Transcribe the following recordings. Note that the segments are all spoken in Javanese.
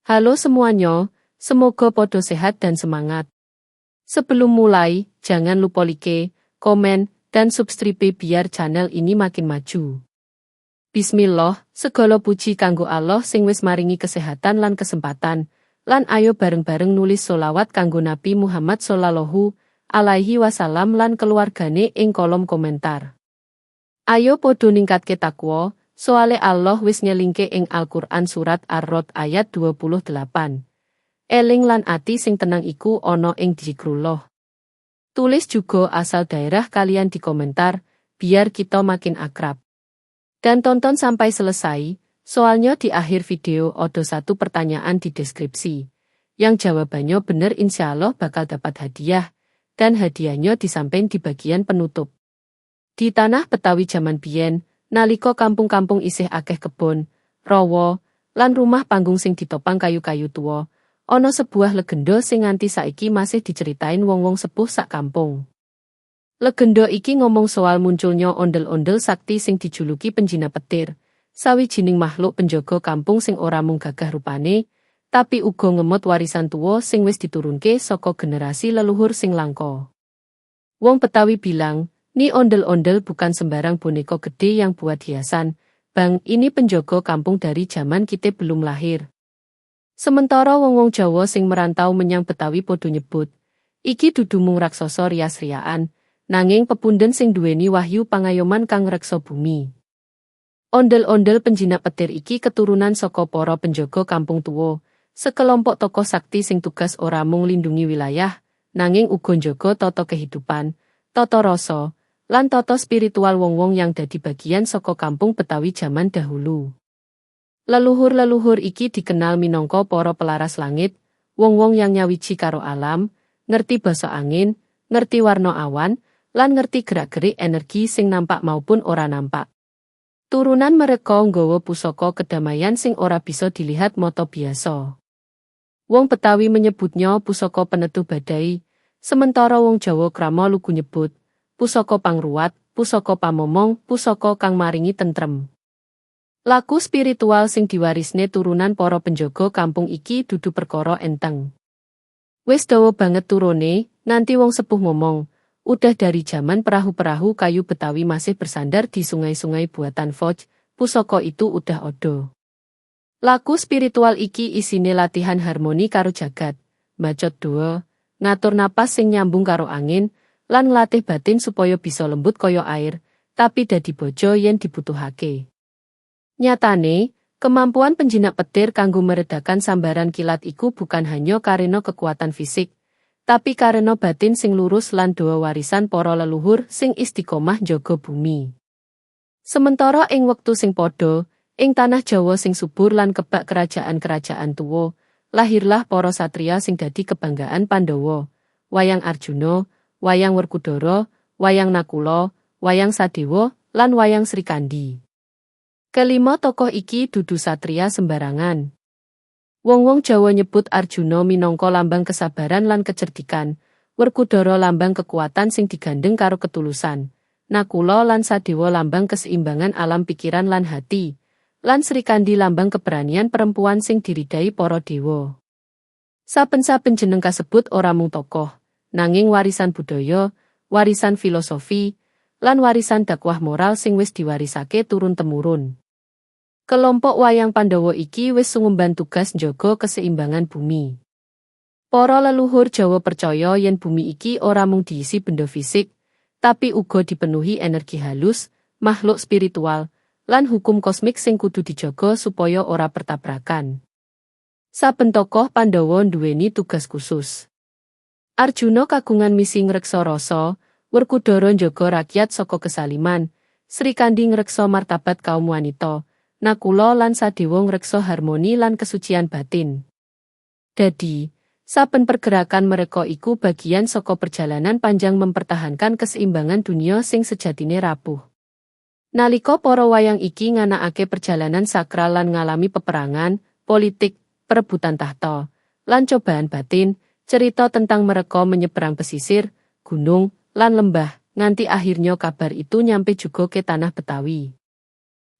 Halo semuanya, semoga podo sehat dan semangat. Sebelum mulai, jangan lupa like, komen, dan subscribe biar channel ini makin maju. Bismillah, segala puji kanggo Allah sing wis maringi kesehatan lan kesempatan, lan ayo bareng-bareng nulis solawat kanggo Nabi Muhammad Shallallahu alaihi wasallam lan keluargane ing kolom komentar. Ayo podo ningkatke takwa, soale Allah wis ngelingke ing Al-Qur'an surat Ar-Ra'd ayat 28. Eling lan ati sing tenang iku ana ing dzikrullah. Tulis juga asal daerah kalian di komentar, biar kita makin akrab. Dan tonton sampai selesai, soalnya di akhir video ada satu pertanyaan di deskripsi. Yang jawabannya bener, insya Allah bakal dapat hadiah, dan hadiahnya disampaikan di bagian penutup. Di tanah Betawi jaman biyen, nalika kampung-kampung isih akeh kebon, rawa, lan rumah panggung sing ditopang kayu-kayu tua, ana sebuah legenda sing nganti saiki masih diceritain wong-wong sepuh sak kampung. Legenda iki ngomong soal munculnya ondel-ondel sakti sing dijuluki penjinak petir, sawijining makhluk penjaga kampung sing ora mung gagah rupane, tapi uga ngemot warisan tuwa sing wis diturunke saka generasi leluhur sing langka. Wong Betawi bilang, "Ni ondel-ondel bukan sembarang boneka gede yang buat hiasan, Bang, ini penjaga kampung dari zaman kita belum lahir." Sementara wong-wong Jawa sing merantau menyang Betawi podo nyebut, iki dudu mung raksasa rias-riaan, nanging pepunden sing duweni wahyu pangayoman kang ngreksa bumi. Ondel-ondel penjinak petir iki keturunan saka para penjaga kampung tuwa, sekelompok tokoh sakti sing tugas ora mung lindungi wilayah, nanging uga njaga tata kehidupan, tata rasa, lan tata spiritual wong-wong yang dadi bagian saka kampung Betawi jaman dahulu. Leluhur-leluhur iki dikenal minangka para pelaras langit, wong-wong yang nyawiji karo alam, ngerti basa angin, ngerti warna awan, lan ngerti gerak-gerik energi sing nampak maupun ora nampak. Turunan mereka nggawa pusaka kedamaian sing ora bisa dilihat mata biasa. Wong Betawi menyebutnya pusaka peneduh badai, sementara wong Jawa krama lugu nyebut pusaka pangruwat, pusaka pamomong, pusaka kang maringi tentrem. Laku spiritual sing diwarisne turunan para penjaga kampung iki dudu perkara enteng. Wis dawa banget turune, nganti wong sepuh ngomong, udah dari zaman perahu-perahu kayu Betawi masih bersandar di sungai-sungai buatan Foch, pusaka itu udah odo. Laku spiritual iki isine latihan harmoni karo jagat, bacot doa, ngatur napas sing nyambung karo angin, lan nglatih batin supaya bisa lembut kaya air, tapi dadi bojo yen dibutuhake. Nyatane, kemampuan penjinak petir kanggo meredakan sambaran kilat iku bukan hanya karena kekuatan fisik, tapi karena batin sing lurus lan doa warisan para leluhur sing istiqomah njaga bumi. Sementara ing wektu sing padha, ing tanah Jawa sing subur lan kebak kerajaan-kerajaan tuwa, lahirlah para satria sing dadi kebanggaan Pandawa, Wayang Arjuna, Wayang Werkudara, Wayang Nakula, Wayang Sadewa, lan Wayang Srikandi. Kelima tokoh iki dudu satria sembarangan. Wong-wong Jawa nyebut Arjuna minangka lambang kesabaran lan kecerdikan, Werkudara lambang kekuatan sing digandeng karo ketulusan, Nakula lan Sadewa lambang keseimbangan alam pikiran lan hati, lan Srikandi lambang keberanian perempuan sing diridai para dewa. Saben-saben jeneng kasebut ora mung tokoh, nanging warisan budaya, warisan filosofi, lan warisan dakwah moral sing wis diwarisake turun-temurun. Kelompok wayang Pandawa iki wis sungumban tugas njaga keseimbangan bumi. Para leluhur Jawa percaya yen bumi iki ora mung diisi benda fisik, tapi uga dipenuhi energi halus, makhluk spiritual, lan hukum kosmik sing kudu dijaga supaya ora bertabrakan. Saben tokoh Pandawa nduweni tugas khusus. Arjuna kagungan misi ngreksa rasa, Werkudara njaga rakyat saka kesaliman, Srikandi ngreksa martabat kaum wanita, Nakula lan Sadewa ngreksa harmoni lan kesucian batin. Dadi, saben pergerakan mereka iku bagian saka perjalanan panjang mempertahankan keseimbangan dunia sing sejatine rapuh. Nalika para wayang iki nganakake perjalanan sakral lan ngalami peperangan, politik, perebutan tahta, lan cobaan batin, cerita tentang mereka menyeberang pesisir, gunung, lan lembah, nganti akhirnya kabar itu nyampe juga ke tanah Betawi.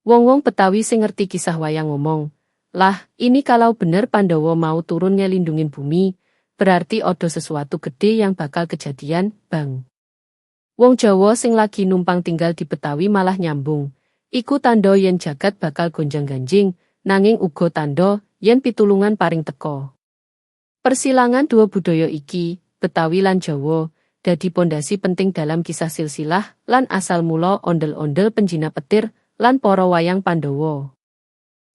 Wong-wong Betawi sing ngerti kisah wayang ngomong, Lah, ini kalau bener Pandawa mau turun ngelindungin bumi, berarti odo sesuatu gede yang bakal kejadian, Bang. Wong Jawa sing lagi numpang tinggal di Betawi malah nyambung. Iku tando yen jagat bakal gonjang-ganjing, nanging uga tando yen pitulungan paring teko. Persilangan dua budaya iki, Betawi lan Jawa, dadi pondasi penting dalam kisah silsilah lan asal mula ondel-ondel penjinak petir lan para wayang Pandhawa.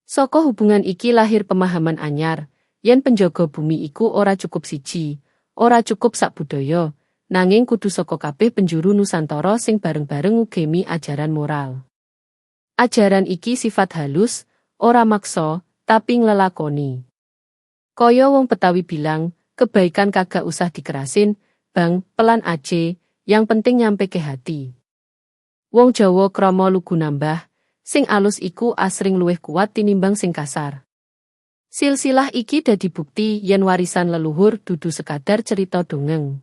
Saka hubungan iki lahir pemahaman anyar, yen penjaga bumi iku ora cukup siji, ora cukup sak budaya, nanging kudu saka kabeh penjuru Nusantara sing bareng-bareng ngugemi ajaran moral. Ajaran iki sifat halus, ora maksa, tapi nglelakoni. Kaya wong Betawi bilang, kebaikan kagak usah dikerasin, Bang, pelan aja, yang penting nyampe ke hati. Wong Jawa krama lugu nambah, sing alus iku asring luwih kuat tinimbang sing kasar. Silsilah iki dadi bukti yen warisan leluhur dudu sekadar cerita dongeng.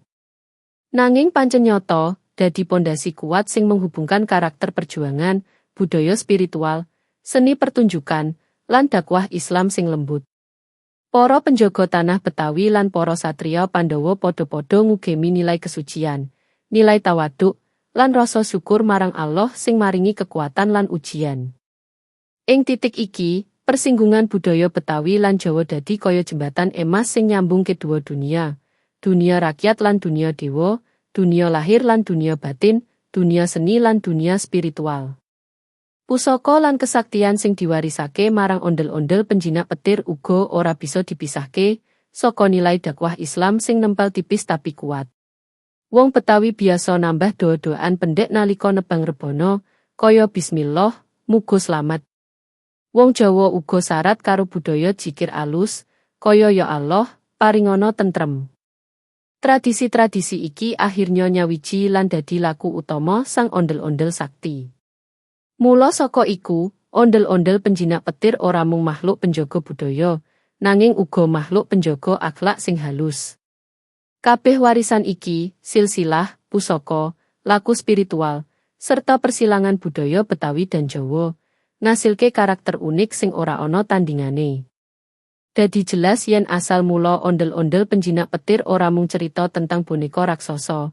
Nanging pancen nyata, dadi pondasi kuat sing menghubungkan karakter perjuangan, budaya spiritual, seni pertunjukan, lan dakwah Islam sing lembut. Para penjaga tanah Betawi lan para satria Pandhawa padha-padha ngugemi nilai kesucian, nilai tawaduk, lan rasa syukur marang Allah sing maringi kekuatan lan ujian. Ing titik iki, persinggungan budaya Betawi lan Jawa dadi kaya jembatan emas sing nyambung kedua dunia, dunia rakyat lan dunia dewa, dunia lahir lan dunia batin, dunia seni lan dunia spiritual. Pusaka lan kesaktian sing diwarisake marang ondel-ondel penjinak petir uga ora bisa dipisahke saka nilai dakwah Islam sing nempel tipis tapi kuat. Wong Betawi biasa nambah doa-doaan pendek nalika nebang rebana, kaya bismillah, muga slamet. Wong Jawa uga sarat karo budaya jikir alus, kaya ya Allah, paringono tentrem. Tradisi-tradisi iki akhirnya nyawiji lan dadi laku utama sang ondel-ondel sakti. Mula saka iku, ondel-ondel penjinak petir ora mung makhluk penjaga budaya, nanging uga makhluk penjaga akhlak sing halus. Kabeh warisan iki, silsilah, pusaka, laku spiritual, serta persilangan budaya Betawi dan Jawa, ngasilke karakter unik sing ora ana tandingane. Dadi jelas yen asal mula ondel-ondel penjinak petir ora mung cerita tentang boneka raksasa,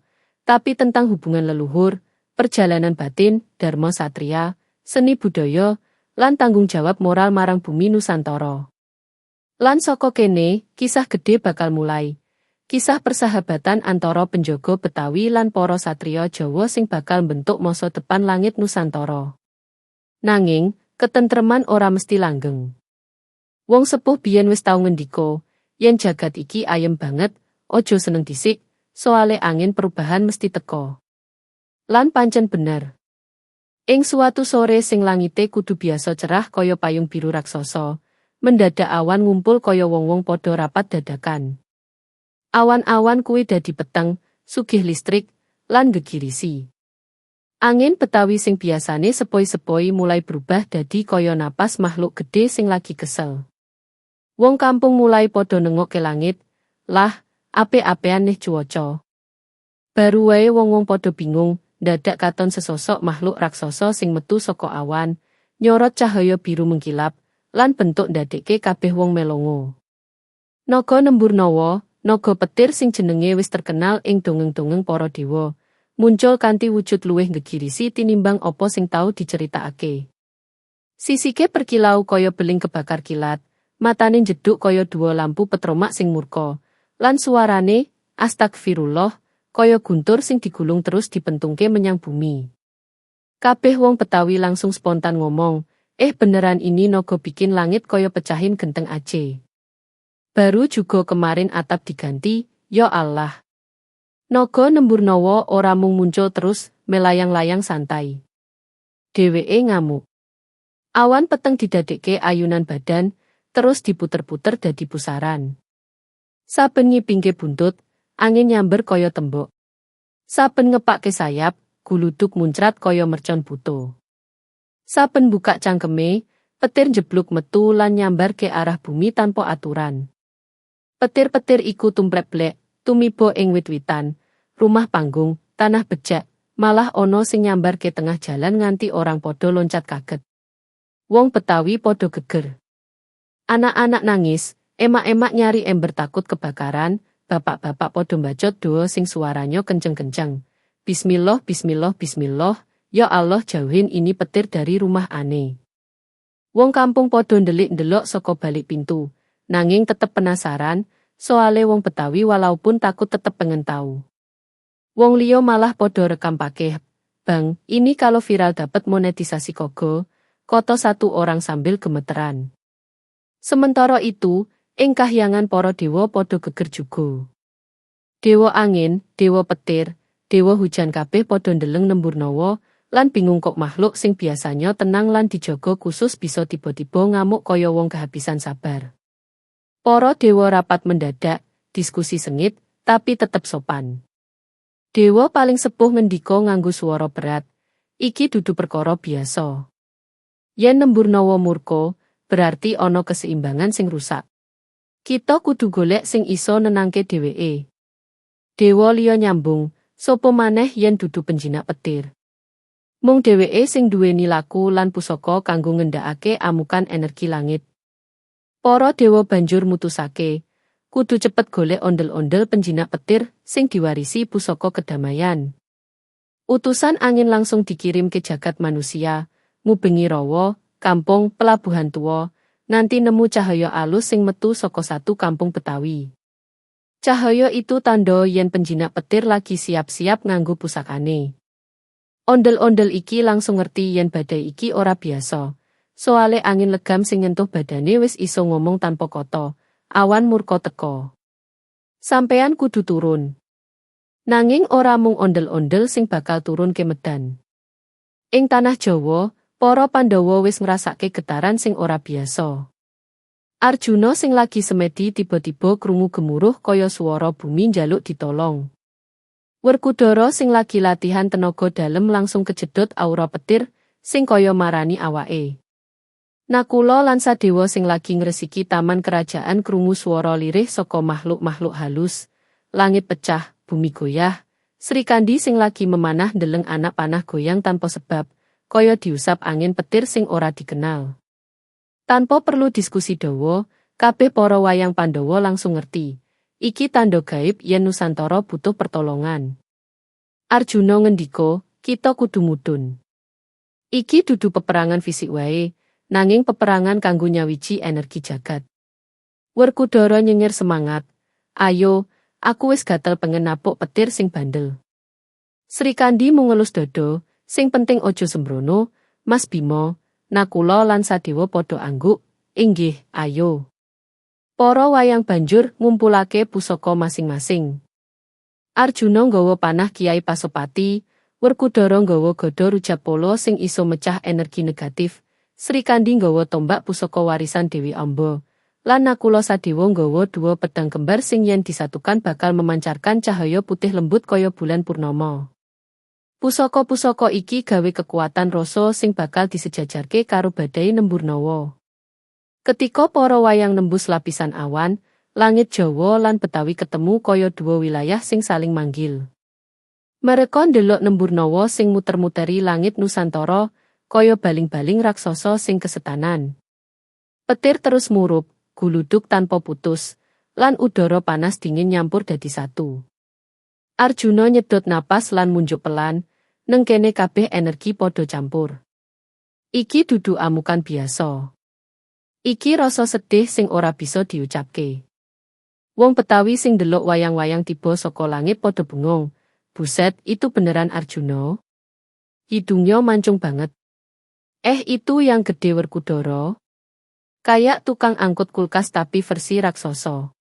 tapi tentang hubungan leluhur, perjalanan batin, dharma satria, seni budaya, lan tanggung jawab moral marang bumi Nusantara. Lan saka kene, kisah gede bakal mulai. Kisah persahabatan antara penjaga Betawi lan para satria Jawa sing bakal bentuk masa depan langit Nusantara. Nanging, ketentreman ora mesti langgeng. Wong sepuh biyen wis tau ngendika, yen jagat iki ayem banget, ojo seneng dhisik, soale angin perubahan mesti teko. Lan pancen bener. Ing suatu sore sing langite kudu biasa cerah kaya payung biru raksasa, mendadak awan ngumpul kaya wong-wong padha rapat dadakan. Awan-awan kuwi dadi peteng, sugih listrik, lan gegirisi. Angin Betawi sing biasane sepoi-sepoi mulai berubah dadi kaya napas makhluk gede sing lagi kesel. Wong kampung mulai padha nengok ke langit, lah, ape-apean nih cuaca. Baru wae wong-wong padha bingung, dadak katon sesosok makhluk raksasa sing metu saka awan, nyorot cahaya biru mengkilap, lan bentuk ndadekke kabeh wong melongo. Naga Nembur Nawa, naga petir sing jenenge wis terkenal ing dongeng-dongeng para dewa, muncul kanthi wujud luwih ngegirisi tinimbang apa sing tau diceritakake. Sisike berkilau kaya beling kebakar kilat, matane njeduk kaya dua lampu petromak sing murka, lan suarane, astagfirullah, kaya guntur sing digulung terus dipentungke menyang bumi. Kabeh wong Betawi langsung spontan ngomong, eh beneran ini naga bikin langit kaya pecahin genteng aje. Baru juga kemarin atap diganti, ya Allah. Naga Nembur Nawa ora mung muncul terus melayang-layang santai. Dheweke ngamuk. Awan peteng didadekke ayunan badan, terus diputer-puter dadi pusaran. Saben ngipingke buntut, angin nyamber kaya tembok. Saben ngepakke sayap, guluduk muncrat kaya mercon buto. Saben buka cangkeme, petir njebluk metu lan nyambar ke arah bumi tanpa aturan. Petir-petir iku tumplek-blek, tumiba ing wit-witan, rumah panggung, tanah becek, malah ono sing nyambar ke tengah jalan nganti orang podo loncat kaget. Wong Betawi podo geger. Anak-anak nangis, emak-emak nyari ember takut kebakaran, bapak-bapak podo mbacot doa sing suaranya kenceng-kenceng. Bismillah, bismillah, bismillah, ya Allah, jauhin ini petir dari rumah ane. Wong kampung podo ndelik-ndelok saka balik pintu, nanging tetep penasaran, soale wong Betawi walaupun takut tetep pengen tahu. Wong liya malah podo rekam pake, "Bang, ini kalau viral dapat monetisasi kogo," koto satu orang sambil gemeteran. Sementara itu, ing kahyangan para dewa podo geger juga. Dewa angin, dewa petir, dewa hujan kabeh podo ndeleng Nemburnawa, lan bingung kok makhluk sing biasanya tenang lan dijaga khusus bisa tiba-tiba ngamuk kaya wong kehabisan sabar. Para dewa rapat mendadak, diskusi sengit, tapi tetep sopan. Dewa paling sepuh ngendika nganggo swara berat, "Iki dudu perkara biasa. Yen Nemburnawa murka, berarti ana keseimbangan sing rusak. Kita kudu golek sing iso nenangke dheweke." Dewa liya nyambung, "Sopo maneh yen dudu penjinak petir? Mung dheweke sing duweni laku lan pusaka kanggo ngendhakake amukan energi langit." Para dewa banjur mutusake, kudu cepet golek ondel-ondel penjinak petir sing diwarisi pusaka kedamaian. Utusan angin langsung dikirim ke jagat manusia, ngubengi rawa, kampung, pelabuhan tua, nganti nemu cahaya alus sing metu saka satu kampung Betawi. Cahaya itu tanda yen penjinak petir lagi siap-siap nganggo pusakane. Ondel-ondel iki langsung ngerti yen badai iki ora biasa. Soale angin legam sing nyentuh badane wis iso ngomong tanpa kata, "Awan murka teko. Sampean kudu turun." Nanging ora mung ondel-ondel sing bakal turun ke medan. Ing tanah Jawa, para Pandhawa wis ngrasake getaran sing ora biasa. Arjuna sing lagi semedi tiba-tiba krungu gemuruh kaya swara bumi njaluk ditolong. Werkudara sing lagi latihan tenaga dalem langsung kejedot aura petir sing kaya marani awake. Nakula lan Sadewa sing lagi ngresiki taman kerajaan krungu swara lirih saka makhluk-makhluk halus, langit pecah, bumi goyah. Srikandi sing lagi memanah ndeleng anak panah goyang tanpa sebab, kaya diusap angin petir sing ora dikenal. Tanpa perlu diskusi dawa, kabeh para wayang Pandhawa langsung ngerti. Iki tanda gaib yen Nusantara butuh pertolongan. Arjuna ngendika, "Kita kudu mudhun. Iki dudu peperangan fisik wae, nanging peperangan kanggo nyawiji energi jagat." Werkudara nyengir semangat, "Ayo, aku wis gatel pengen napuk petir sing bandel." Srikandi mung ngelus dada, "Sing penting ojo sembrono, Mas Bimo." Nakula lan Sadewa padha angguk, "Inggih, ayo." Para wayang banjur ngumpulake pusaka masing-masing. Arjuna nggawa panah Kiai Pasopati, Werkudara nggawa gada Rujapala sing iso mecah energi negatif, Srikandi nggawa tombak pusaka warisan Dewi Amba, lan Nakula Sadewa nggawa dua pedang kembar sing yen disatukan bakal memancarkan cahaya putih lembut kaya bulan purnama. Pusaka-pusaka iki gawe kekuatan rasa sing bakal disejajarke karo badai Nemburnawa. Ketika para wayang nembus lapisan awan, langit Jawa lan Betawi ketemu kaya dua wilayah sing saling manggil. Mereka ndelok Nemburnawa sing muter-muteri langit Nusantara, kaya baling-baling raksasa sing kesetanan. Petir terus murup, guluduk tanpa putus, lan udara panas dingin nyampur dadi satu. Arjuna nyedot napas lan munjuk pelan, "Neng kene kabeh energi padha campur. Iki dudu amukan biasa. Iki rasa sedih sing ora bisa diucapke." Wong Betawi sing ndelok wayang-wayang tiba saka langit padha bengong. "Buset, itu beneran Arjuna? Hidungnya mancung banget. Eh, itu yang gede Werkudara? Kayak tukang angkut kulkas tapi versi raksasa."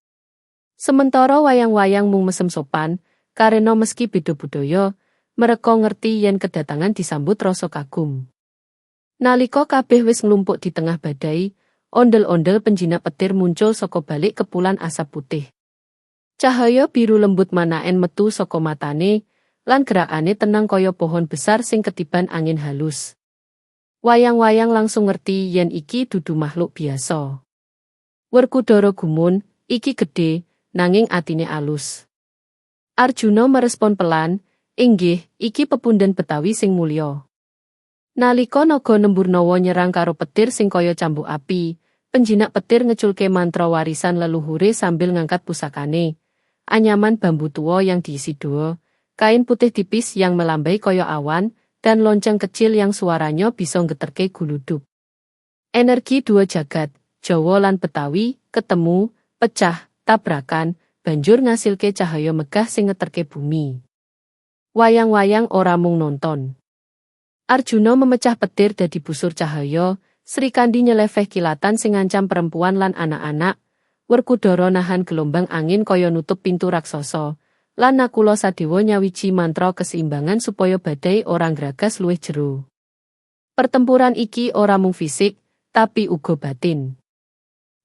Sementara wayang-wayang mung mesem sopan, karena meski beda budaya, mereka ngerti yen kedatangan disambut rasa kagum. Nalika kabeh wis nglumpuk di tengah badai, ondel-ondel penjinak petir muncul saka balik kepulan asap putih. Cahaya biru lembut manaen metu saka matane, lan gerakane tenang kaya pohon besar sing ketiban angin halus. Wayang-wayang langsung ngerti yen iki dudu makhluk biasa. Werkudara gumun, "Iki gede, nanging atine alus." Arjuna merespon pelan, "Inggih, iki pepunden Betawi sing mulya." Nalika naga Nemburnawa nyerang karo petir sing kaya cambuk api, Penjinak petir ngeculke mantra warisan leluhure sambil ngangkat pusakane. Anyaman bambu tua yang diisi doa, kain putih tipis yang melambai koyo awan, dan lonceng kecil yang suaranya bisa ngeterke guludug. Energi dua jagat, Jawa lan Betawi, ketemu, pecah, tabrakan, banjur ngasilke cahaya megah sing ngeterke bumi. Wayang-wayang ora mung nonton. Arjuna memecah petir dadi busur cahaya, Srikandi nyelefeh kilatan sing ngancam perempuan lan anak-anak, Werkudara nahan gelombang angin kaya nutup pintu raksasa, lan Nakula Sadewa nyawiji mantra keseimbangan supaya badai ora nggragas luwih jero. Pertempuran iki ora mung fisik, tapi uga batin.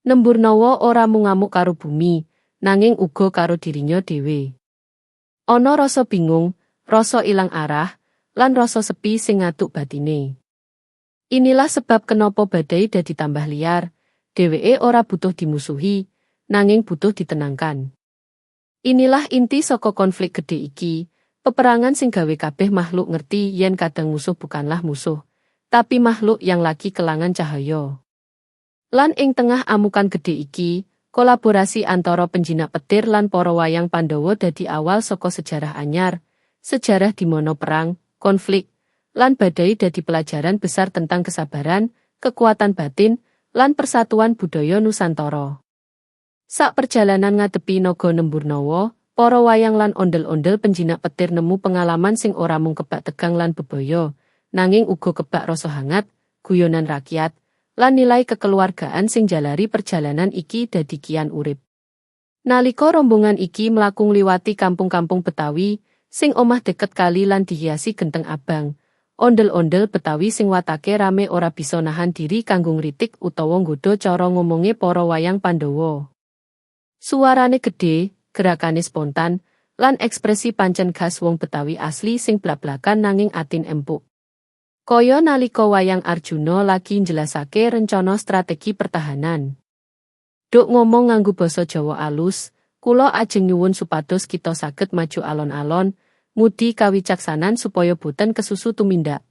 Nemburnawa ora mung ngamuk karo bumi, nanging uga karo dirinya dhewe. Ana rasa bingung, rasa ilang arah, lan rasa sepi sing ngaduk batine. Inilah sebab kenapa badai dadi tambah liar, dheweke ora butuh dimusuhi, nanging butuh ditenangkan. Inilah inti saka konflik gede iki, peperangan sing gawe kabeh makhluk ngerti yen kadang musuh bukanlah musuh, tapi makhluk yang lagi kelangan cahaya. Lan ing tengah amukan gede iki, kolaborasi antara penjinak petir lan para wayang Pandhawa dadi awal saka sejarah anyar, sejarah di mana perang, konflik, lan badai dadi pelajaran besar tentang kesabaran, kekuatan batin, lan persatuan budaya Nusantara. Sak perjalanan ngadepi Naga Nemburnawa, para wayang lan ondel-ondel penjinak petir nemu pengalaman sing ora mung kebak tegang lan bebaya, nanging uga kebak rasa hangat, guyonan rakyat, lan nilai kekeluargaan sing jalari perjalanan iki dadi kian urip. Nalika rombongan iki mlaku ngliwati kampung-kampung Betawi, sing omah deket kali lan dihiasi genteng abang, ondel-ondel Betawi sing watake rame ora bisa nahan diri kanggo ngritik utawa nggodha cara ngomonge para wayang Pandhawa. Suarane gedhe, gerakane spontan, lan ekspresi pancen khas wong Betawi asli sing blak-blakan nanging atine empuk. Kaya nalika wayang Arjuna lagi njelasake rencana strategi pertahanan. Duk ngomong nganggo basa Jawa alus, "Kula ajeng nyuwun supados kita saged maju alon-alon, ngudi kawicaksanan supaya boten kesusu tumindak."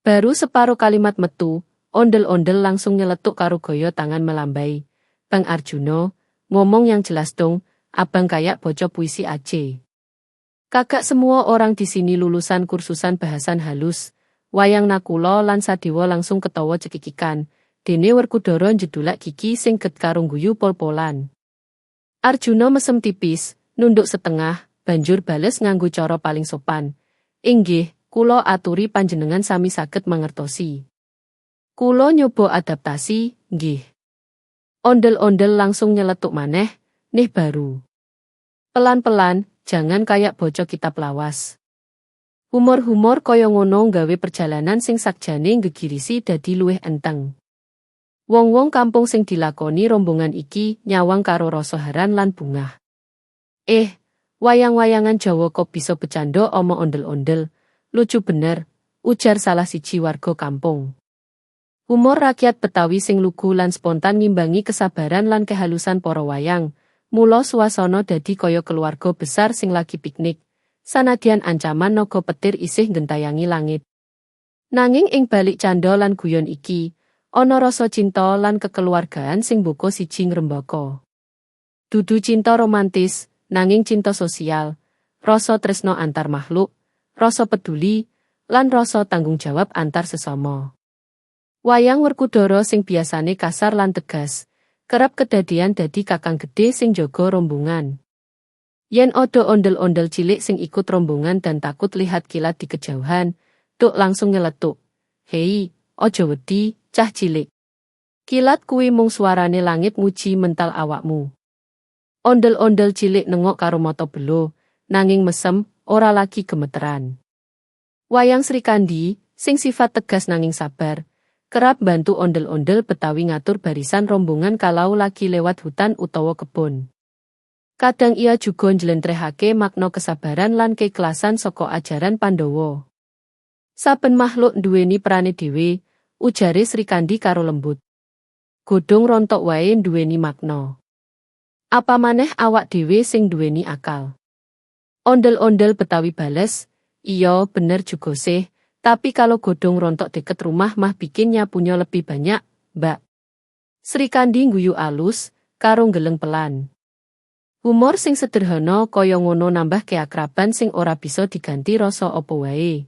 Baru separuh kalimat metu, ondel-ondel langsung nyeletuk karo gaya tangan melambai. "Bang Arjuna, ngomong yang jelas dong, abang kayak boco puisi aje. Kagak semua orang di sini lulusan kursusan bahasan halus." Wayang Nakula lan Sadewa langsung ketawa cekikikan, dene Werkudara njedulak gigi sing get karo guyu pol-polan. Arjuna mesem tipis, nunduk setengah, banjur bales nganggo cara paling sopan. "Inggih, kula aturi panjenengan sami saged mangertosi. Kula nyoba adaptasi, nggih." Ondel-ondel langsung nyeletuk maneh, "Nih baru. Pelan-pelan, jangan kayak boco kitab lawas." Humor-humor kaya ngono nggawe perjalanan sing sakjane nggegirisi dadi luwih enteng. Wong-wong kampung sing dilakoni rombongan iki nyawang karo rasa heran lan bungah. "Eh, wayang-wayangan Jawa kok bisa becanda omo ondel-ondel, lucu bener," ujar salah siji warga kampung. Humor rakyat Betawi sing lugu lan spontan ngimbangi kesabaran lan kehalusan para wayang, mula suasana dadi kaya keluarga besar sing lagi piknik, sanadyan ancaman naga petir isih nggentayangi langit. Nanging ing balik canda lan guyon iki, ana rasa cinta lan kekeluargaan sing mboko siji ngrembaka. Dudu cinta romantis, nanging cinta sosial, rasa tresno antar makhluk, rasa peduli, lan rasa tanggung jawab antar sesama. Wayang Werkudara sing biasane kasar lan tegas, kerap kedadian dadi kakang gedhe sing jaga rombongan. Yen ada ondel-ondel cilik sing ikut rombongan dan takut lihat kilat di kejauhan, Duk langsung nyeletuk. "Hei, ojo wedi, cah cilik. Kilat kuwi mung suarane langit nguji mental awakmu." Ondel-ondel cilik nengok karo moto belo, nanging mesem, ora lagi gemeteran. Wayang Srikandi, sing sifat tegas nanging sabar, kerap bantu ondel-ondel Betawi ngatur barisan rombongan kalau lagi lewat hutan utawa kebun. Kadang ia juga njlentrehake makna kesabaran lan keikhlasan saka ajaran Pandhawa. "Saben makhluk nduweni perane dhewe," ujare Srikandi karo lembut. "Godhong rontok wae nduweni makna. Apa maneh awak dhewe sing nduweni akal." Ondel-ondel Betawi bales, "Iya, bener juga sih, tapi kalau godhong rontok deket rumah mah bikinnya punya lebih banyak, mbak." Srikandi ngguyu alus, karo nggeleng pelan. Humor sing sederhana kaya ngono nambah keakraban sing ora bisa diganti rasa apa wae.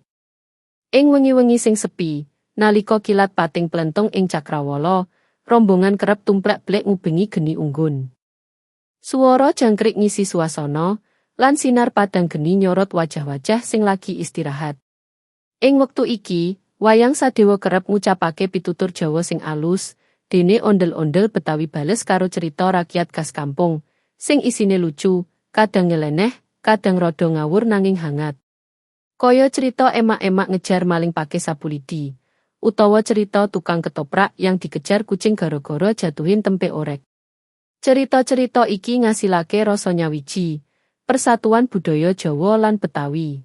Ing wengi-wengi sing sepi, nalika kilat pating plentung ing cakrawala, rombongan kerep tumplek-blek ngubengi geni unggun. Suara jangkrik ngisi suasana, lan sinar padang geni nyorot wajah-wajah sing lagi istirahat. Ing wektu iki, wayang Sadewa kerep ngucapake pitutur Jawa sing alus, dene ondel-ondel Betawi bales karo cerita rakyat khas kampung, sing isine lucu, kadang nyeleneh, kadang rada ngawur nanging hangat. Kaya cerita emak-emak ngejar maling pake sapu lidi, utawa cerita tukang ketoprak yang dikejar kucing gara-gara jatuhin tempe orek. Cerita-cerita iki ngasilake rasa nyawiji, persatuan budaya Jawa lan Betawi.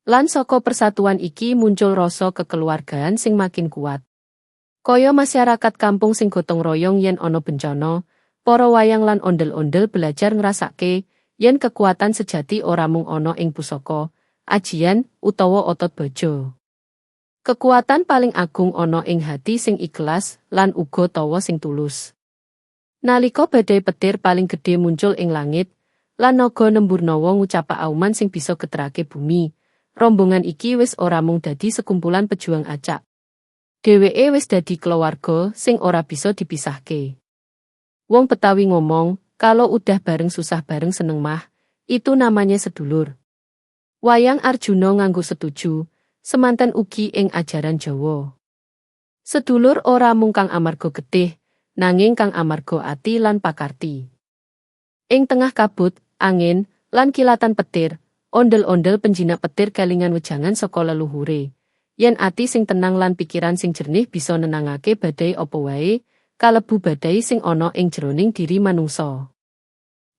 Lan saka persatuan iki muncul rasa kekeluargaan sing makin kuat. Kaya masyarakat kampung sing gotong royong yen ana bencana, para wayang lan ondel-ondel belajar ngrasake yen kekuatan sejati ora mung ana ing pusaka, ajian, utawa otot baja. Kekuatan paling agung ana ing hati sing ikhlas lan uga tawa sing tulus. Nalika badai petir paling gedhe muncul ing langit, lan naga Nemburnawa ngucapak auman sing bisa geterake bumi, rombongan iki wis ora mung dadi sekumpulan pejuang acak. Dheweke wis dadi keluarga sing ora bisa dipisahke. Wong Betawi ngomong, kalau udah bareng susah bareng seneng mah, itu namanya sedulur. Wayang Arjuna nganggo setuju, semanten ugi ing ajaran Jawa. Sedulur ora mung kang amarga getih, nanging kang amarga ati lan pakarti. Ing tengah kabut, angin, lan kilatan petir, ondel-ondel penjinak petir kelingan wejangan saka leluhure. Yen ati sing tenang lan pikiran sing jernih bisa nenangake badai apa wae, kalebu badai sing ana ing jroning diri manungsa.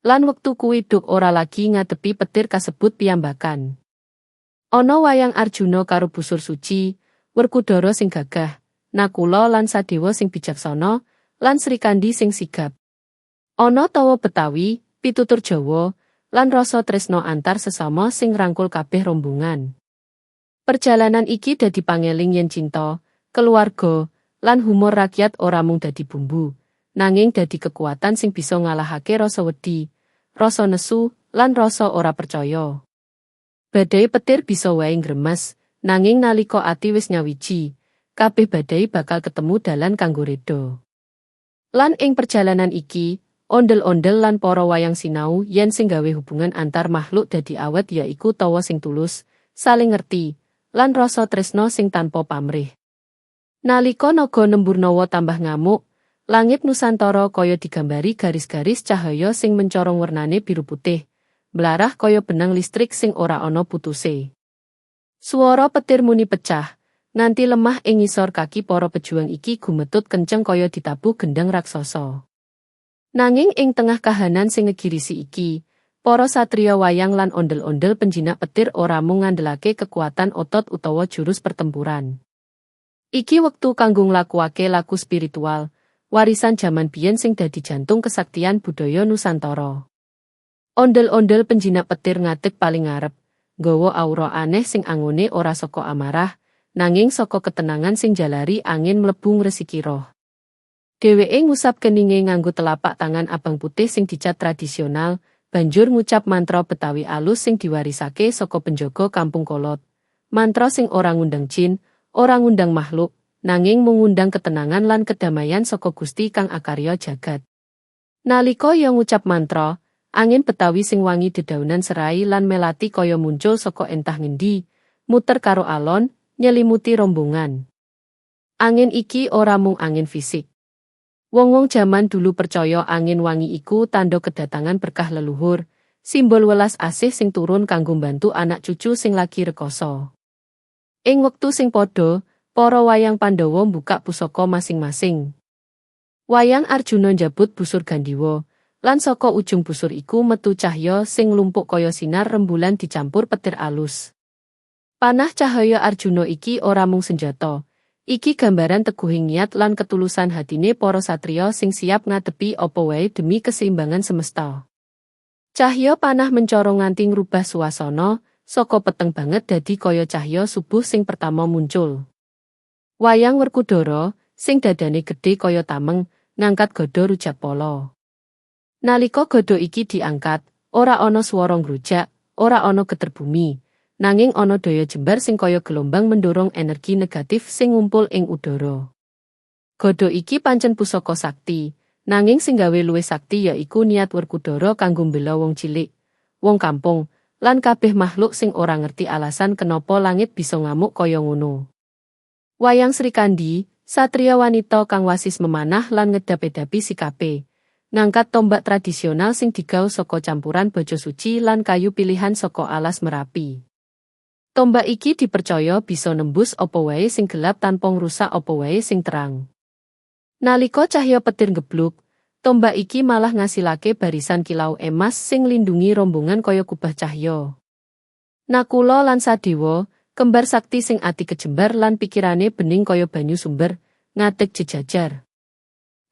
Lan wektu kuwi duk ora lagi ngadepi petir kasebut piyambakan. Ana wayang Arjuna karo busur suci, Werkudara sing gagah, Nakula lan Sadewa sing bijaksana, lan Srikandi sing sigap. Ana tawa Betawi, pitutur Jawa, lan rasa tresna antar sesama sing rangkul kabeh rombongan. Perjalanan iki dadi pangeling yen cinta, keluarga, lan humor rakyat ora mung dadi bumbu, nanging dadi kekuatan sing bisa ngalahake rasa wedi, rasa nesu, lan rasa ora percaya. Badai petir bisa wae ngremes, nanging nalika ati wis nyawiji, kabeh badai bakal ketemu dalan kanggo reda. Lan ing perjalanan iki, ondel-ondel lan para wayang sinau yen sing gawe hubungan antar makhluk dadi awet yaiku tawa sing tulus, saling ngerti, lan rasa tresna sing tanpa pamrih. Nalika naga Nemburnawa tambah ngamuk, langit Nusantara kaya digambari garis-garis cahaya sing mencorong wernane biru putih, blarah kaya benang listrik sing ora ana putuse. Suara petir muni pecah, nganti lemah ing ngisor kaki para pejuang iki gumetut kenceng kaya ditabuh gendeng raksasa. Nanging ing tengah kahanan sing ngegirisi iki, para satriya wayang lan ondel-ondel penjinak petir ora mung ngandelake kekuatan otot utawa jurus pertempuran. Iki wektu kanggo nglakuake laku spiritual, warisan jaman biyen sing dadi jantung kesaktian budaya Nusantara. Ondel-ondel penjinak petir ngadeg paling ngarep, nggawa aura aneh sing angone ora saka amarah, nanging saka ketenangan sing jalari angin mlebu ngresiki roh. Dheweke ngusap keninge nganggo telapak tangan abang putih sing dicat tradisional, banjur ngucap mantra Betawi alus sing diwarisake saka penjaga kampung kolot. Mantra sing ora ngundang jin, ora ngundang makhluk, nanging mengundang ketenangan lan kedamaian saka Gusti kang akarya jagat. Nalika ya ngucap mantra, angin Betawi sing wangi dedaunan serai lan melati kaya muncul saka entah ngendi, muter karo alon, nyelimuti rombongan. Angin iki ora mung angin fisik. Wong-wong jaman dulu percaya angin wangi iku tanda kedatangan berkah leluhur, simbol welas asih sing turun kanggo mbantu anak cucu sing lagi rekoso. Ing wektu sing padha, para wayang Pandhawa mbukak pusaka masing-masing. Wayang Arjuna njabut busur Gandiwa, lan saka ujung busur iku metu cahya sing lumpuk kaya sinar rembulan dicampur petir alus. Panah cahaya Arjuna iki ora mung senjata. Iki gambaran teguhing niat lan ketulusan hatine para satriya sing siap ngadepi apa wae demi keseimbangan semesta. Cahya panah mencorong nganti ngrubah suasana, saka peteng banget dadi kaya cahya subuh sing pertama muncul. Wayang Werkudara, sing dadane gedhe kaya tameng, ngangkat gada Rujakpolo. Nalika gada iki diangkat, ora ana swara ngrujak, ora ana geter bumi, nanging ana daya jembar sing kaya gelombang mendorong energi negatif sing ngumpul ing udara. Gada iki pancen pusaka sakti, nanging sing gawe luwih sakti yaiku niat Werkudara kanggo mbela wong cilik, wong kampung, lan kabeh makhluk sing ora ngerti alasan kenapa langit bisa ngamuk kaya ngono. Wayang Srikandi, satria wanita kang wasis memanah lan ngedap-edapi sikape, ngangkat tombak tradisional sing digawe saka campuran baja suci lan kayu pilihan saka alas Merapi. Tombak iki dipercaya bisa nembus apa wae sing gelap tanpa ngrusak apa wae sing terang. Nalika cahya petir ngebluk, tombak iki malah ngasilake barisan kilau emas sing lindungi rombongan kaya kubah cahya. Nakula lan Sadewa, kembar sakti sing ati kejembar lan pikirane bening kaya banyu sumber, ngadeg jejajar.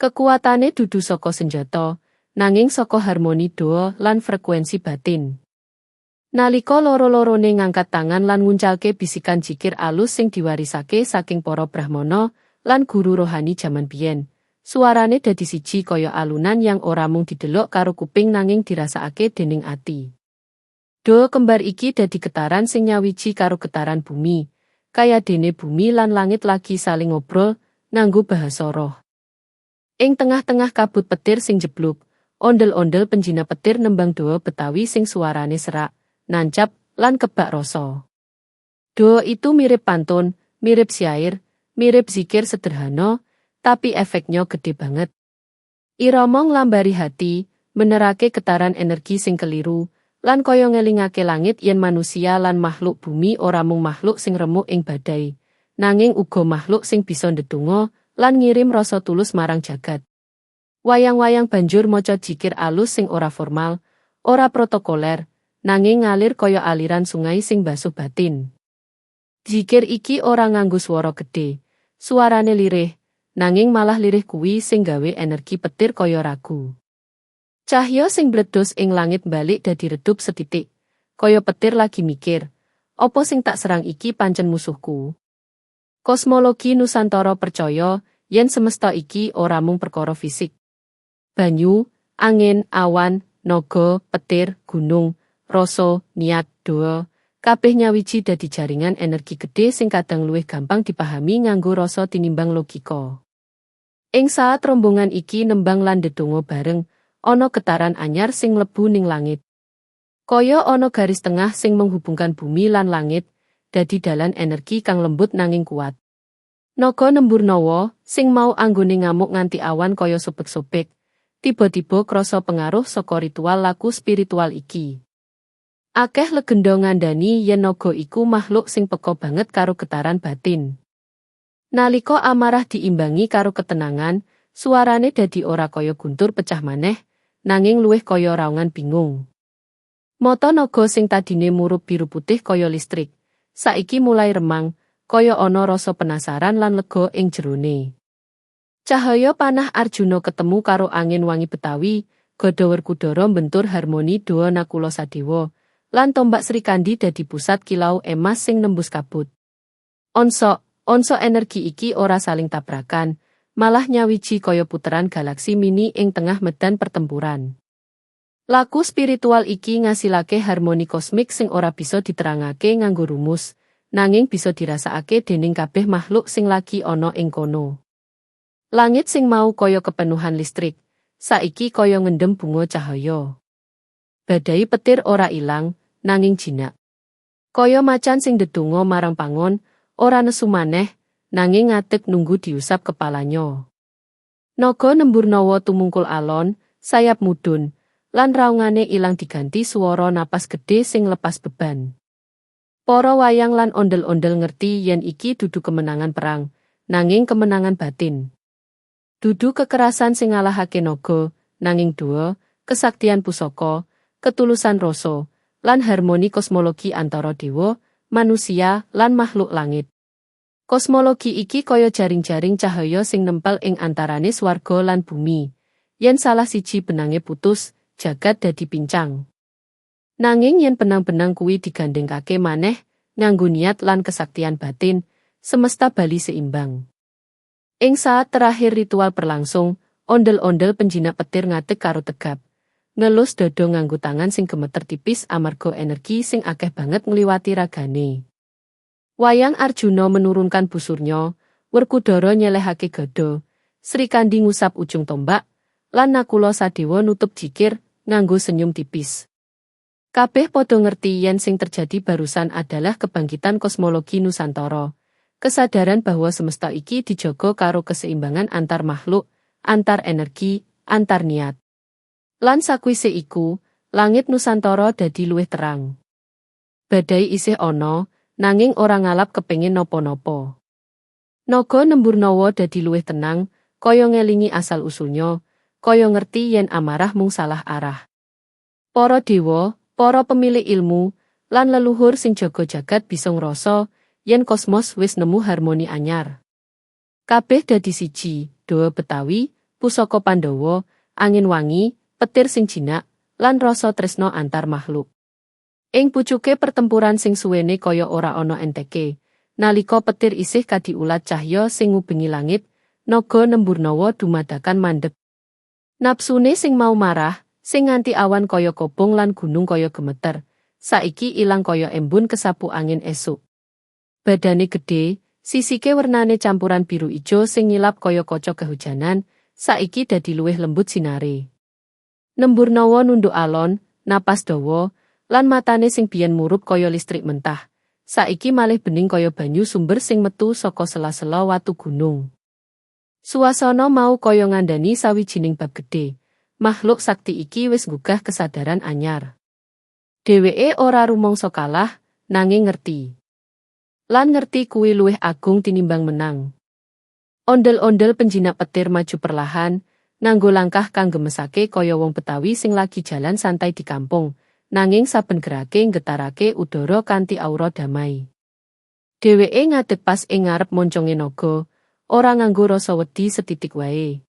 Kekuatane dudu saka senjata, nanging saka harmoni doa lan frekuensi batin. Nalika loro-lorone ngangkat tangan lan nguncalke bisikan jikir alus sing diwarisake saking para brahmana lan guru rohani jaman biyen, suarane dadi siji kaya alunan yang ora mung didelok karo kuping nanging dirasakake dening ati. Doa kembar iki dadi getaran sing nyawiji karo getaran bumi, kaya dene bumi lan langit lagi saling ngobrol nganggo bahasa roh. Ing tengah-tengah kabut petir sing jebluk, ondel-ondel penjina petir nembang doa Betawi sing suarane serak, nancap, lan kebak rasa. Doa itu mirip pantun, mirip syair, mirip zikir sederhana, tapi efeknya gede banget. Irama nglambari hati, benerake getaran energi sing keliru, lan kaya ngelingake langit yen manusia lan makhluk bumi ora mung makhluk sing remuk ing badai, nanging uga makhluk sing bisa ndedonga lan ngirim rasa tulus marang jagat. Wayang-wayang banjur maca jikir alus sing ora formal, ora protokoler, nanging ngalir kaya aliran sungai sing basuh batin. Jikir iki ora nganggo swara gedhe, suarane lirih, nanging malah lirih kuwi sing gawe energi petir kaya ragu. Cahya sing mbledhos ing langit balik dadi redup setitik, kaya petir lagi mikir, apa sing tak serang iki pancen musuhku? Kosmologi Nusantara percaya yen semesta iki ora mung perkara fisik. Banyu, angin, awan, naga, petir, gunung, rasa, niat, doa, kabeh nyawiji dadi jaringan energi gedhe sing kadang luwih gampang dipahami nganggo rasa tinimbang logika. Ing saat rombongan iki nembang lan ndedonga bareng, ana getaran anyar sing mlebu ning langit. Kaya ana garis tengah sing menghubungkan bumi lan langit, dadi dalan energi kang lembut nanging kuat. Naga nembur nawa, sing mau anggone ngamuk nganti awan kaya sobek-sobek, tiba-tiba krasa pengaruh saka ritual laku spiritual iki. Akeh legenda ngandani yen naga iku makhluk sing peka banget karo getaran batin. Nalika amarah diimbangi karo ketenangan, suarane dadi ora kaya guntur pecah maneh, nanging luwih kaya raungan bingung. Mata naga sing tadine murup biru putih kaya listrik, saiki mulai remang, kaya ana rasa penasaran lan lega ing jerone. Cahaya panah Arjuna ketemu karo angin wangi Betawi, gada Werkudara mbentur harmoni doa Nakula Sadewa, lan tombak Srikandi dadi pusat kilau emas sing nembus kabut. Onso energi iki ora saling tabrakan, malah nyawiji kaya puteran galaksi mini ing tengah medan pertempuran. Laku spiritual iki ngasilake harmoni kosmik sing ora bisa diterangake nganggo rumus, nanging bisa dirasakake dening kabeh makhluk sing lagi ana ing kono. Langit sing mau kaya kepenuhan listrik, saiki kaya ngendem bunga cahaya. Badai petir ora ilang, nanging jinak. Kaya macan sing ndedonga marang pangon, ora nesu maneh, nanging ngadeg nunggu diusap kepalanya. Naga nembur nawa tumungkul alon, sayap mudhun, lan raungane ilang diganti swara napas gedhe sing lepas beban. Para wayang lan ondel-ondel ngerti yen iki dudu kemenangan perang, nanging kemenangan batin. Dudu kekerasan sing ngalahake naga, nanging doa, kesaktian pusaka, ketulusan rasa, lan harmoni kosmologi antara dewa, manusia, lan makhluk langit. Kosmologi iki kaya jaring-jaring cahaya sing nempel ing antarane swarga lan bumi. Yen salah siji benange putus, jagat dadi pincang. Nanging yen benang-benang kuwi digandhengake maneh, nganggo niat lan kesaktian batin, semesta bali seimbang. Ing saat terakhir ritual berlangsung, Ondel-ondel penjinak petir ngadeg karo tegap. Ngelus dada nganggo tangan sing gemeter tipis amarga energi sing akeh banget ngliwati ragane. Wayang Arjuna menurunkan busurnya, Werkudara nyelehake gada, Srikandi ngusap ujung tombak, lan Nakula Sadewa nutup jikir nganggo senyum tipis. Kabeh padha ngerti yen sing terjadi barusan adalah kebangkitan kosmologi Nusantara. Kesadaran bahwa semesta iki dijaga karo keseimbangan antar makhluk, antar energi, antar niat. Lan sakwise iku, langit Nusantara dadi luwih terang. Badai isih ana, nanging ora ngalap kepengin napa-napa. Naga Nemburnawa dadi luwih tenang, kaya ngelingi asal usulnya, kaya ngerti yen amarah mung salah arah. Para dewa, para pemilik ilmu, lan leluhur sing jaga jagat bisa ngrasa yen kosmos wis nemu harmoni anyar. Kabeh dadi siji, doa Betawi, pusaka Pandhawa, angin wangi, petir sing jinak, lan rasa tresno antar makhluk. Ing pucuke pertempuran sing suwene kaya ora ana enteke, nalika petir isih kadiulat cahya sing ngubengi langit, Naga Nemburnawa dumadakan mandeg. Napsune sing mau marah, sing nganti awan kaya kobong lan gunung kaya gemeter, saiki ilang kaya embun kesapu angin esuk. Badane gedhe, sisike wernane campuran biru ijo sing ngilap kaya kaca kehujanan, saiki dadi luwih lembut sinare. Nemburnawa nunduk alon, napas dawa, lan matane sing biyen murup kaya listrik mentah, saiki malih bening kaya banyu sumber sing metu saka sela-sela watu gunung. Suasana mau kaya ngandani sawijining bab gedhe. Makhluk sakti iki wis nggugah kesadaran anyar. Dheweke ora rumangsa kalah, nanging ngerti. Lan ngerti kuwi luwih agung tinimbang menang. Ondel-ondel penjinak petir maju perlahan, nganggo langkah kang gemesake kaya wong Betawi sing lagi jalan santai di kampung, nanging saben gerake nggetarake udara kanthi aura damai. Dheweke ngadeg pas ing ngarep monconge naga, ora nganggo rasa wedi setitik wae.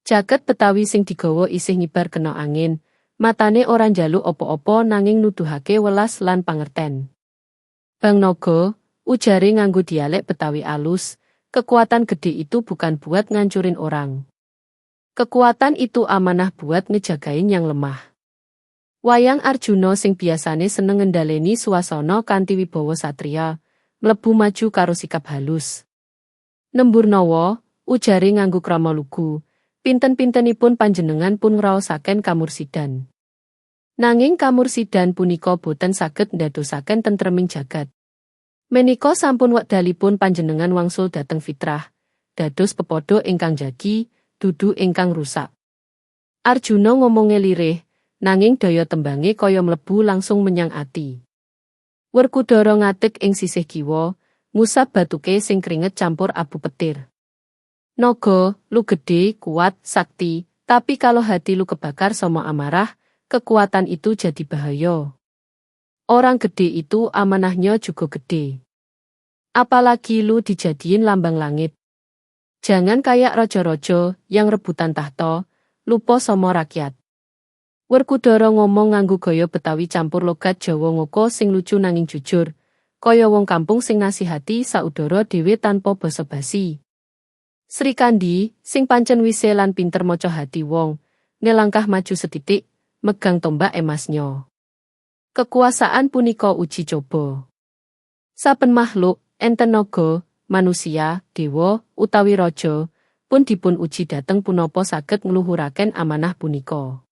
Jaket Betawi sing digawa isih ngibar kena angin, matane ora njaluk apa-apa nanging nuduhake welas lan pangerten. "Bang Naga," ujare nganggo dialek Betawi alus, "kekuatan gede itu bukan buat ngancurin orang. Kekuatan itu amanah buat ngejagain yang lemah." Wayang Arjuna sing biasane seneng ngendhaleni suasana kanthi wibawa satria, mlebu maju karo sikap halus. "Nemburnawa," ujare nganggo krama lugu, "pinten-pintenipun panjenengan pun ngraosaken kamursidan. Nanging kamursidan punika boten saged ndadosaken tentreming jagat. Menika sampun wekdalipun panjenengan wangsul dhateng fitrah, dados pepadha ingkang jagi, dudu ingkang rusak." Arjuna ngomonge lirih, nanging daya tembange kaya mlebu langsung menyang ati. Werkudara ngadeg ing sisih kiwa, ngusap batuke sing keringet campur abu petir. "Naga, lu gede, kuat, sakti, tapi kalau hati lu kebakar sama amarah, kekuatan itu jadi bahaya. Orang gede itu amanahnya juga gede. Apalagi lu dijadiin lambang langit. Jangan kayak raja-raja yang rebutan tahta, lupa sama rakyat." Werkudara ngomong nganggo gaya Betawi campur logat Jawa ngoko sing lucu nanging jujur, kaya wong kampung sing nasihati saudara dhewe tanpa basa-basi. Srikandi, sing pancen wise lan pinter maca hati wong, ngelangkah maju setitik, megang tombak emasnya. "Kekuasaan punika uji coba. Saben makhluk, enten naga, manusia, dewa, utawi raja, pun dipun uji dhateng punapa saged ngluhuraken amanah punika.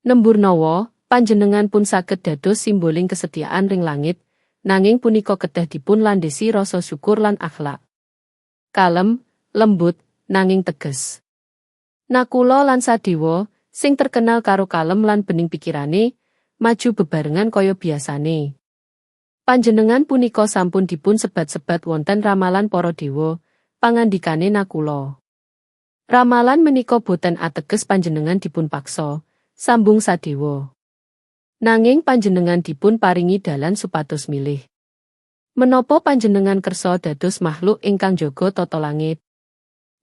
Nemburnawa, panjenengan pun saged dados simboling kesetiaan ring langit, nanging punika kedah dipun landhesi rasa syukur lan akhlak. Kalem, lembut, nanging teges." Nakula lan Sadewa, sing terkenal karo kalem lan bening pikirane, maju bebarengan kaya biasane. "Panjenengan punika sampun dipun sebat-sebat wonten ramalan para dewa," pangandikane Nakula. "Ramalan menika boten ateges panjenengan dipun paksa," sambung Sadewa. "Nanging panjenengan dipun paringi dalan supados milih. Menapa panjenengan kersa dados makhluk ingkang jaga tata langit?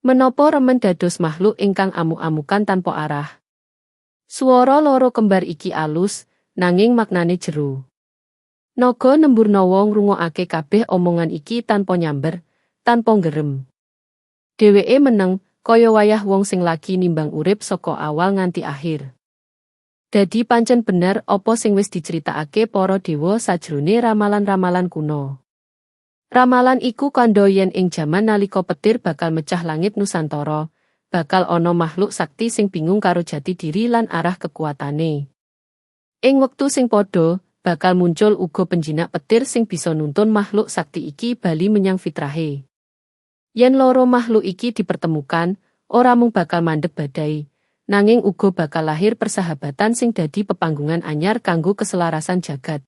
Menapa remen dados makhluk ingkang amuk-amukan tanpa arah?" Swara loro kembar iki alus, nanging maknane jero. Naga Nemburnawa ngrungokake kabeh omongan iki tanpa nyamber, tanpa nggerem. Dheweke meneng, Kaya wayah wong sing lagi nimbang urip saka awal nganti akhir. Dadi pancen bener apa sing wis diceritakake para dewa sajrone ramalan-ramalan kuno. Ramalan iku kandha yen ing jaman nalika petir bakal mecah langit Nusantara, bakal ana makhluk sakti sing bingung karo jati diri lan arah kekuatane. Ing wektu sing padha, bakal muncul uga penjinak petir sing bisa nuntun makhluk sakti iki bali menyang fitrahe. Yen loro makhluk iki dipertemukan, ora mung bakal mandeg badai, nanging uga bakal lahir persahabatan sing dadi pepanggungan anyar kanggo keselarasan jagat.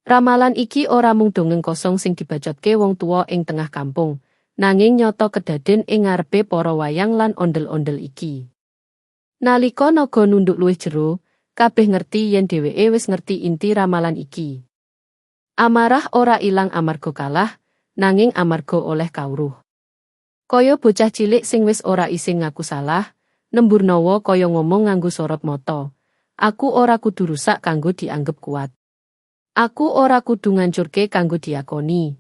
Ramalan iki ora mung dongeng kosong sing dibacotke wong tuwa ing tengah kampung, nanging nyata kedaden ing ngarepe para wayang lan ondel-ondel iki. Nalika naga nunduk luwih jero, kabeh ngerti yen dheweke wis ngerti inti ramalan iki. Amarah ora ilang amarga kalah, nanging amarga oleh kawruh. Kaya bocah cilik sing wis ora isin ngaku salah, Nembur Nawa kaya ngomong nganggo sorot mata. Aku ora kudu rusak kanggo dianggep kuat. Aku ora kudu ngancurke kanggo diakoni.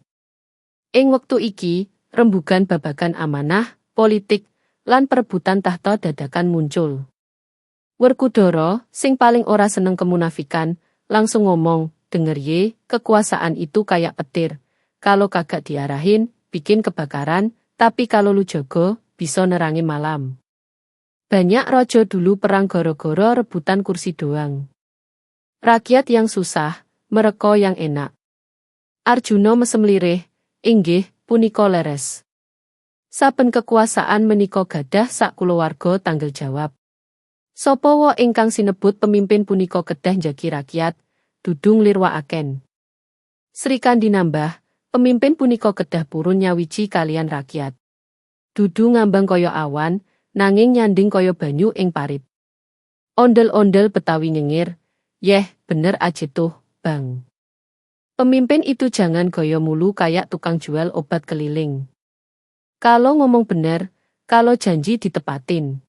Ing wektu iki, rembugan babagan amanah, politik, lan perebutan tahta dadakan muncul. Werkudara, sing paling ora seneng kemunafikan, langsung ngomong, "Denger ye, kekuasaan itu kayak petir. Kalau kagak diarahin, bikin kebakaran, tapi kalau lu jaga, bisa nerangi malam. Banyak raja dulu perang gara-gara rebutan kursi doang. Rakyat yang susah, mereka yang enak." Arjuna mesem lirih, "Inggih, punika leres. Saben kekuasaan menika gadah sak kulawarga tanggung jawab. Sapa wa ingkang sinebut pemimpin punika kedah njagi rakyat, dudu nglirwakaken." Srikandi nambah, "Pemimpin punika kedah purun nyawiji kalian rakyat. Dudu ngambang kaya awan, nanging nyanding kaya banyu ing parit." Ondel-ondel Betawi nyengir, "Yeh, bener aja tuh, Bang. Pemimpin itu jangan gaya mulu kayak tukang jual obat keliling. Kalau ngomong bener, kalau janji ditepatin.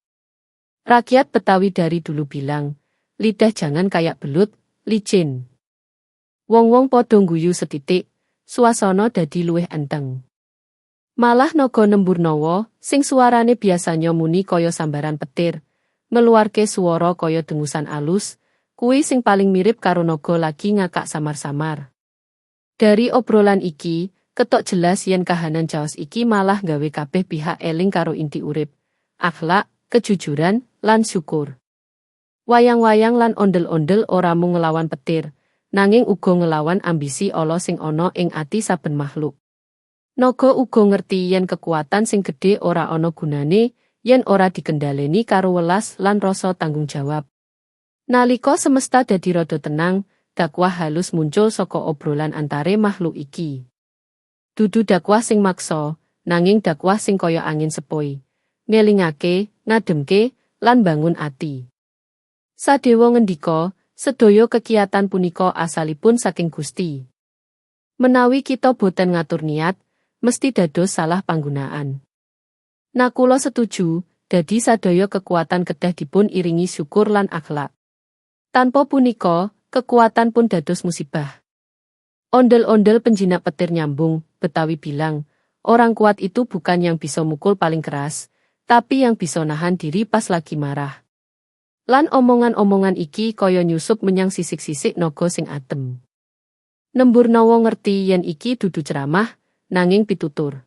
Rakyat Betawi dari dulu bilang, lidah jangan kayak belut, licin." Wong-wong padha guyu setitik, suasana dadi luwih enteng. Malah naga Nembur Nawa, sing suarane biasanya muni kaya sambaran petir, ngeluarke suara kaya dengusan alus, kuwi sing paling mirip karo naga lagi ngakak samar-samar. Dari obrolan iki, ketok jelas yen kahanan chaos iki malah gawe kabeh pihak eling karo inti urip, akhlak, kejujuran, lan syukur. Wayang-wayang lan ondel-ondel ora mung ngelawan petir, nanging uga ngelawan ambisi ala sing ana ing ati saben makhluk. Naga uga ngerti yen kekuatan sing gedhe ora ana gunane yen ora dikendhaleni karo welas lan rasa tanggung jawab. Nalika semesta dadi rada tenang, dakwah halus muncul saka obrolan antare makhluk iki. Dudu dakwah sing maksa, nanging dakwah sing kaya angin sepoi. Ngelingake, ngademke, lan bangun ati. Sadewa ngendika, sedaya kegiatan punika asalipun saking Gusti. Menawi kita boten ngatur niat, mesti dados salah panggunaan. Nakula setuju, dadi sadaya kekuatan kedah dipun iringi syukur lan akhlak. Tanpa punika, kekuatan pun dados musibah. Ondel-ondel penjinak petir nyambung, Betawi bilang, orang kuat itu bukan yang bisa mukul paling keras, tapi yang bisa nahan diri pas lagi marah. Lan omongan-omongan iki kaya nyusup menyang sisik-sisik naga sing adem. Nembur Nawa ngerti yen iki dudu ceramah, nanging pitutur.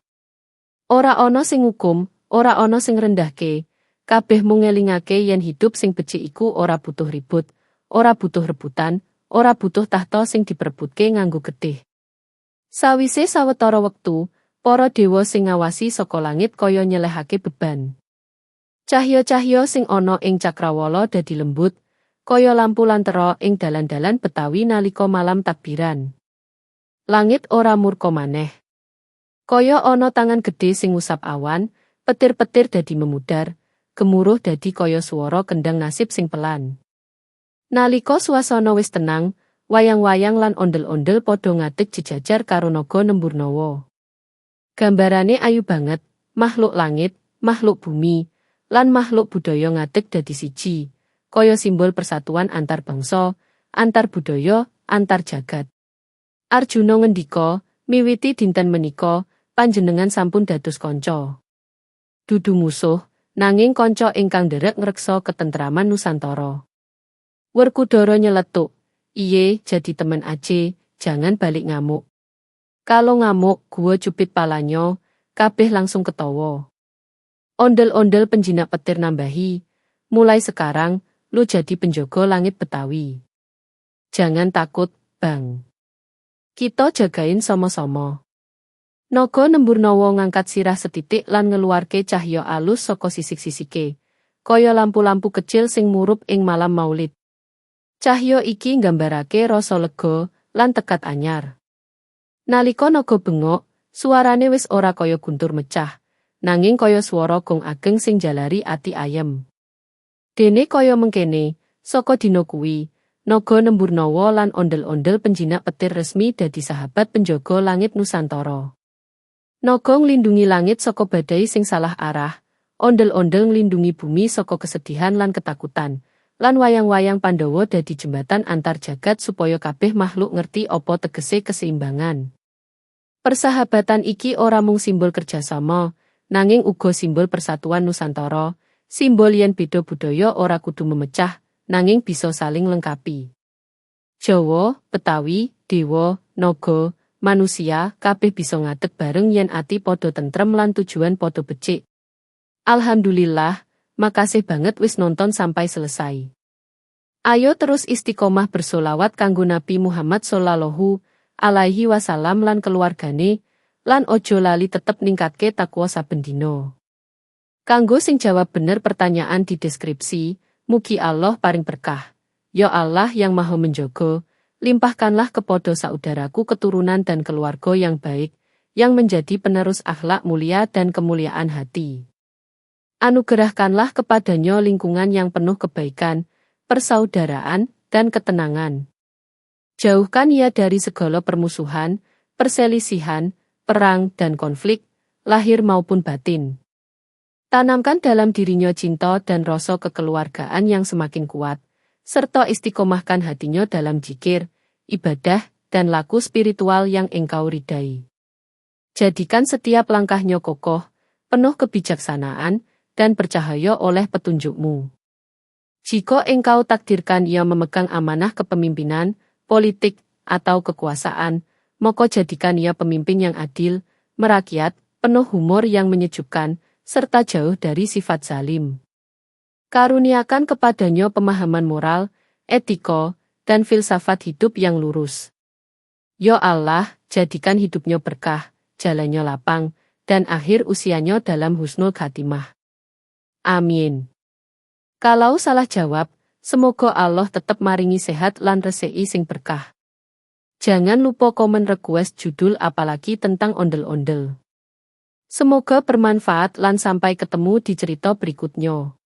Ora ana sing ngukum, ora ana sing rendahke, kabeh mung ngelingake yen hidup sing becik iku ora butuh ribut, ora butuh rebutan, ora butuh tahta sing diperebutke nganggo getih. Sawise sawetara wektu, para dewa sing ngawasi saka langit kaya nyelehake beban. Cahya-cahya sing ana ing cakrawala dadi lembut, kaya lampu lantera ing dalan-dalan Betawi nalika malam takbiran. Langit ora murka maneh. Kaya ana tangan gedhe sing ngusap awan, petir-petir dadi memudar, gemuruh dadi kaya swara kendang nasib sing pelan. Nalika suasana wis tenang, wayang-wayang lan ondel-ondel padha ngadeg jejajar karo naga Nembur Nawa. Gambarane ayu banget, makhluk langit, makhluk bumi, lan makhluk budaya ngadeg dadi siji, kaya simbol persatuan antar bangsa, antar budaya, antar jagat. Arjuna ngendika, "Miwiti dinten menika, panjenengan sampun dados kanca. Dudu musuh, nanging kanca ingkang nderek ngreksa ketentraman Nusantara. Werkudara nyeletuk, "Iye, jadi temen aje, jangan balik ngamuk. Kalau ngamuk, gua cubit palanyo." Kabeh langsung ketawa. Ondel-ondel penjinak petir nambahi, "Mulai sekarang, lu jadi penjaga langit Betawi. Jangan takut, Bang. Kita jagain sama-sama." Naga Nemburnawa ngangkat sirah setitik lan ngeluarke cahya alus saka sisik-sisike, kaya lampu-lampu kecil sing murup ing malam Maulid. Cahya iki nggambarake rasa lega lan tekad anyar. Nalika naga bengok, suarane wis ora kaya guntur mecah, nanging kaya swara gong ageng sing jalari ati ayem. Dene kaya mengkene, saka dina kuwi, Naga Nemburnawa lan ondel-ondel penjinak petir resmi dadi sahabat penjaga langit Nusantara. Naga nglindungi langit saka badai sing salah arah, ondel-ondel nglindungi bumi saka kesedihan lan ketakutan, lan wayang-wayang Pandhawa dadi jembatan antar jagat supaya kabeh makhluk ngerti apa tegese keseimbangan. Persahabatan iki ora mung simbol kerjasama, nanging uga simbol persatuan Nusantara, simbol yen beda budaya ora kudu memecah, nanging bisa saling lengkapi. Jawa, Betawi, Dewa, Naga, manusia, kabeh bisa ngadeg bareng yen ati padha tentrem lan tujuan padha becik. Alhamdulillah, makasih banget wis nonton sampai selesai. Ayo terus istiqomah bersolawat kanggo Nabi Muhammad Sallallahu alaihi wasallam lan keluargane, lan ojo lali tetep ningkatke takwa saben dina. Kanggo sing jawab bener pertanyaan di deskripsi, mugi Allah paring berkah. Ya Allah yang Maha Menjaga, limpahkanlah kepada saudaraku keturunan dan keluarga yang baik, yang menjadi penerus akhlak mulia dan kemuliaan hati. Anugerahkanlah kepadanya lingkungan yang penuh kebaikan, persaudaraan, dan ketenangan. Jauhkan ia dari segala permusuhan, perselisihan, perang, dan konflik, lahir maupun batin. Tanamkan dalam dirinya cinta dan rasa kekeluargaan yang semakin kuat, serta istiqomahkan hatinya dalam jikir, ibadah, dan laku spiritual yang Engkau ridai. Jadikan setiap langkahnya kokoh, penuh kebijaksanaan, dan bercahaya oleh petunjukmu. Jika Engkau takdirkan ia memegang amanah kepemimpinan, politik, atau kekuasaan, maka jadikan ia pemimpin yang adil, merakyat, penuh humor yang menyejukkan, serta jauh dari sifat zalim. Karuniakan kepadanya pemahaman moral, etika, dan filsafat hidup yang lurus. Ya Allah, jadikan hidupnya berkah, jalannya lapang, dan akhir usianya dalam husnul khatimah. Amin. Kalau salah jawab, semoga Allah tetap maringi sehat lan rezeki sing berkah. Jangan lupa komen request judul, apalagi tentang ondel-ondel. Semoga bermanfaat lan sampai ketemu di cerita berikutnya.